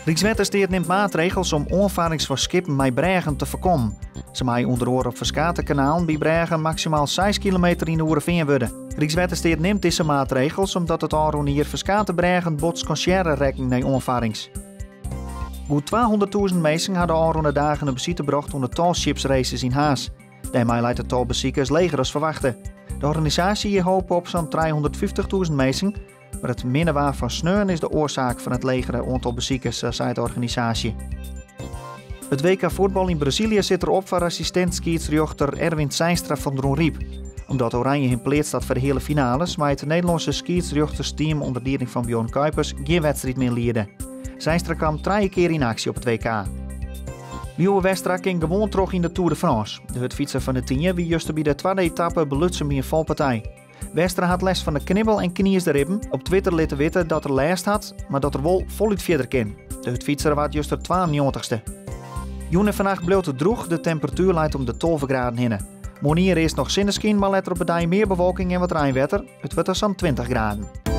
Rykswettersteat nimt maatregels om oanfarrings fan skippen mei brêgen te foarkommen. Se meie ûnder oare op ferskate kanalen by brêgen maksimaal 6 kilometer yn de oere fearn wurde. Rykswettersteat nimt dizze maatregels omdat it ôfrûne jier ferskate brêgen bot skansearre rekken nei oanfarrings. Goed 200.000 minsken ha de ôfrûne dagen in besite brocht oan de Tall Ships Races yn Harns. Dêrmei leit it tal besikers leger as ferwachte. De organisaasje hie hope op sa'n 350.000 minsken, mar it minne waar fan sneon is de oarsaak fan it legere oantal besikers, sa seit de organisaasje. It WK fuotbal yn Brazilië sit der op foar assistint-skiedsrjochter Erwin Zeinstra fan Dronryp. Omdat Oranje him pleatst hat foar de heale finales, mei it Nederlânske skiedsrjochtersteam ûnder lieding fan Bjorn Kuipers gjin wedstriid mear liede. Zeinstra kaam trije kear yn aksje op it WK. Lieuwe Westra kin gewoan troch yn de Tour de France. De hurdfytser fan De Tynje wie juster by de twadde etappe belutsen by in falpartij. Westra hat lêst fan de knibbel en kniesde ribben. Op Twitter lit er witte dat er lêst hat, mar dat er wol folút fierder kin. De hurdfytser waard juster 92ste. Jûn en fannacht bliuwt it drûch, de temperatuer leit om de 12 graden hinne. Moarnier earst noch sinneskyn, mar letter op 'e dei mear bewolking en wat reinwetter. It wurdt dan sa'n 20 graden.